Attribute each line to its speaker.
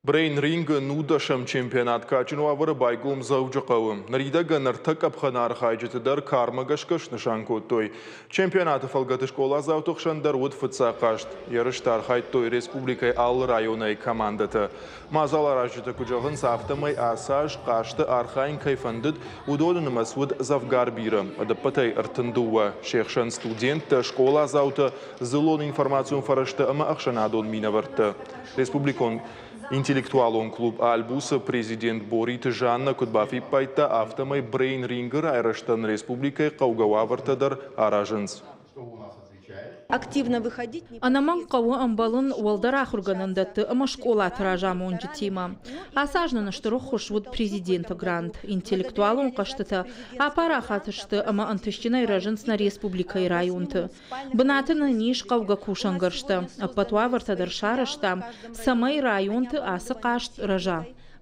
Speaker 1: Брейн-рингы нудӕсӕм чемпионат кадджын уавӕры байгом Дзӕуджыхъӕуы. Ныридӕгӕн ӕртӕ къӕпхӕны архайджыты дӕр кармӕ гӕсгӕ снысан кодтой. Чемпионаты фӕлгӕты скъоладзауты хсӕн дӕр уыд фыццаг хъазт. Ерысты архайдтой республикӕйы алы районӕй командӕтӕ. Мадзаларазджытӕ куыд зӕгъынц, афтӕмӕй ацы аз хъазты архайын кӕй фӕндыд, уыдоны нымӕц уыд дзӕвгар бирӕ. Ӕдӕппӕтӕй 32. Се хсӕн студенттӕ, скъоладзаутӕ, дзыллон информацион фӕрӕзтӕ ӕмӕ ӕхсӕнадон минӕвӕрттӕ. Республикон интеллектуалон клуб «Альбус»-ы президент Бориты Жаннӕ куыд бафиппайдта, афтӕмӕй брейн-рингы райрӕзтӕн республикӕйы хъӕугӕ уавӕртӕ дӕр аразынц.
Speaker 2: Активно выходить.
Speaker 3: Ӕнӕмӕнг хъӕуы ӕмбӕлын уӕлдӕр ахуыргӕнӕндӕтты ӕмӕ скъолаты разамонджытимӕ. Ацы аз нын стыр ӕххуыс уыд президенты грант. Интеллектуалон хъӕзтытӕ апарахат сты ӕмӕ ӕнтыстджынӕй рӕзынц нӕ республикӕйы районты. Бынаты нын ис хъӕугӕ кусӕнгӕрзтӕ. Ӕппӕт уавӕртӕ дӕр сарӕзтам, цӕмӕй районты ацы хъазт рӕза.